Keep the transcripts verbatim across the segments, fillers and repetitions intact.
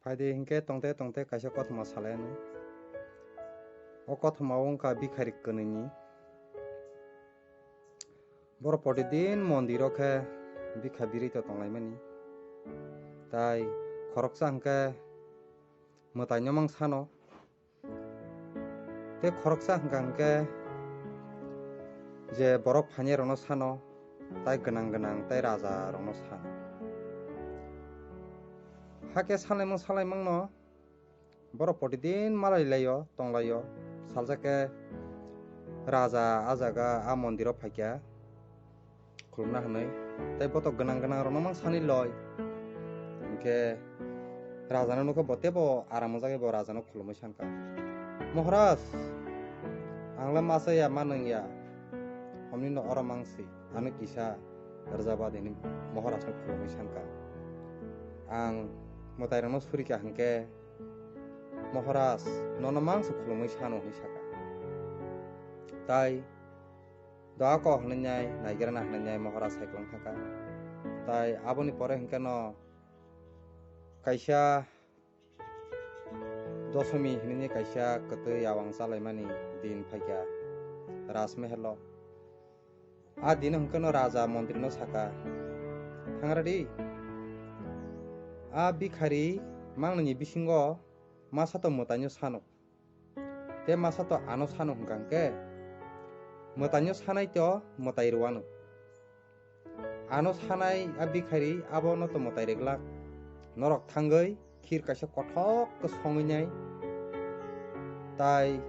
Phaidi hinkhe tongte tongte kaisa kothoma salai anw. O kothoma o wngkha bikhari kwnwini. Borok protidin mondiro khe bikha birwi to tonglaimani. Tai khoroksa hinkhe mwtaino mang sano. Tei khoroksa hwnkha hwnkhe je borok phainai rokno sano, tai gwnang gwnang tai raja rokno sano. Hakhe salaimung salaimungno borok protidin malai laio, tong laio. Salsa khe raja a jaga a mondiro phaikha. Khulumna hwnwi. Tei botok gwnang gwnang rokno mang sani loi. Hinkhe rajano nukhe bo teibo aram o jagwi bo rajano khulumwi sankha, "Moharaj, ang le masa ya, ma nung ya. Omni no oro mang si, ano kisa rwjaba," hwnwi Moharaj no khulumwi sankha. "Ang mwtai rokno surikha hinkhe Moharaj nono mang se khulumwi sano," hwnwi sakha. Tai Doa ko hwnwi nai, naigrana hwnwi nai Mohora saiklwng thangkha. Tai aboni pore hwnkhe no kaisa Dosomi hwnwi kaisa kwtwi awang chalaimani din phaikha Rajmehelo. A dino hwnkhe no raja montrino sakha, "Thangradi, a bikhari mangnini bisingo masa to mwtaino sano." Tei masa to ano sano hwnkha hwnkhe, mwtaino sanai to mwtai rwano. Ano sanai a bikhari abono to mwtai rwglak. Norok thangwi khir kaisa kothok khe songwi nai. Tai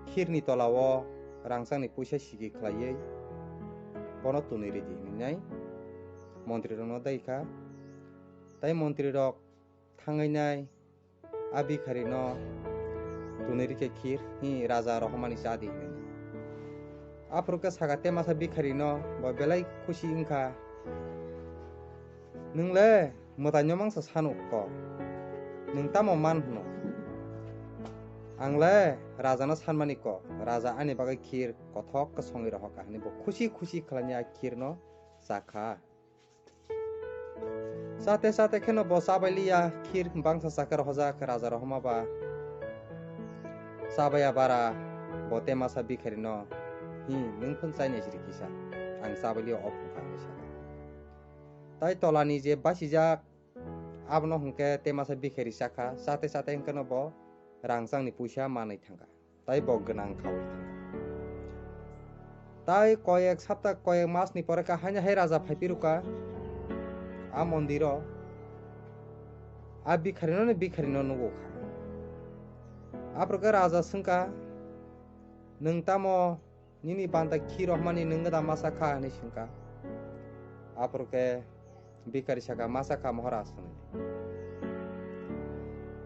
khirni tolao rangchakni puisa sigi khlaiwi bono tunwi ridi hwnwi nai montrirokno daikha. Tai montrirok thangwi nai a bikharino tunwi rikhe khir, hi raja rohormani cha di hwnwi. Aphuru khe sakha te masa bikharino bo belai khusi wngkha, "Nwng le mwtaino mangsa sanu kok, nwng tamo man hwno? Ang le rajano sanmani kok, raja ani bagwi khir kothok khe songwi rohorkha," hwnwi bo khusi khusi khlainai a khirno chakha. Chate chate kheno bo chabai liya, khir bangsa chakhe rohorjak raja rohorma ba. Chabaiya bara bo te masa bikharino, "Hi, nwng phun chainai siri kisa, ang chabai liya o phungkha," hwnwi sakha. Tai tolani je basijak abono hwnkhe te masa bikhari chakha, chate chate hwnkhe no bo rangchakni puisa manwi thangkha. Tai bo gwnang khaui thangkha. Tai koyek sapta, koyek masni pore khe haino hai raja phai phirukha a mondiro. A bikharino ni bikharino nukukha. Aphuru khe raja swngkha, "Nwng tamo nini banta khir rohormani nwng da masa kha?" hwnwi swngkha. Aphuru khe bikhari sakha, "Masa kha Mohoraj," hwnwi.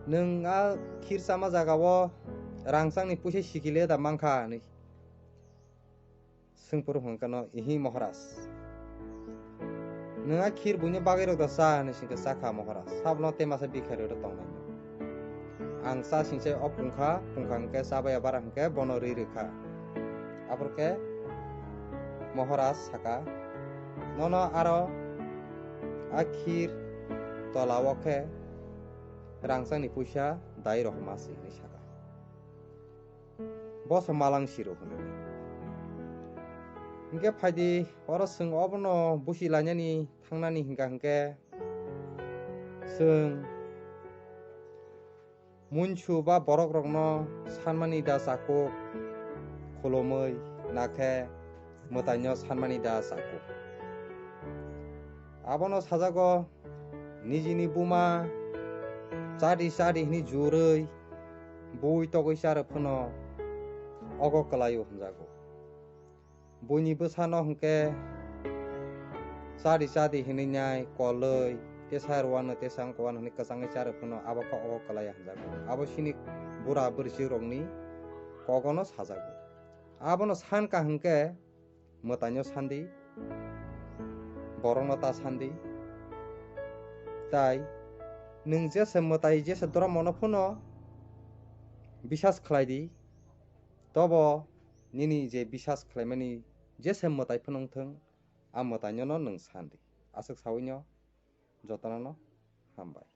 "Nwng a khir chama jagao rangchakni puisa sikile da mankha?" hwnwi swngphuru hwnkha no, "Ihi Mohoraj." "Nwng a khir buino bagwi rok da cha?" hwnwi swngkha, "Chakha Mohoraj." Sabono te masa bikhari rok tongnai. Ang cha singchai o pungkha, pungkha hwnkhe chabaiya bara hwnkhe bono rwi rwkha. Aphuru khe Mohoraj sakha, "Nono aro a khir tolao khe rangchakni puisa dai rohorma si," hwnwi sakha. Boso malang siro hwnwi. Hwnkhe phaidi oro chwng obono busi lainani thangnani hwnkha hwnkhe chwng munsu ba borok rokno sanmani da chakuk khulumwi, nakhe mwtaino sanmani da chakuk. Abono sajago nijini buma chadi chadi hwnwi jurwi bui togwi charwk phano ogo kwlaio hwnjago. Buini bwsano hwnkhe chadi chadi hinwi nai kolwi, tesa rwano tesa wngkha wano hinwi kwchangwi charwk phano abo khe ogo kwlaiya hwnjago. Abo chini bura bwrwichwk rokni kogono sajago. Abono sankha hwnkhe mwtaino sandi, borokno ta sandi. Tai nwng jesa mwtai jesa dromono phano bisas khlai di, tobo nini je bisas khlaimani jesa mwtai phano wngthwng, a mwtaino no nwng sandi. Aswk sawino jotono no hambai.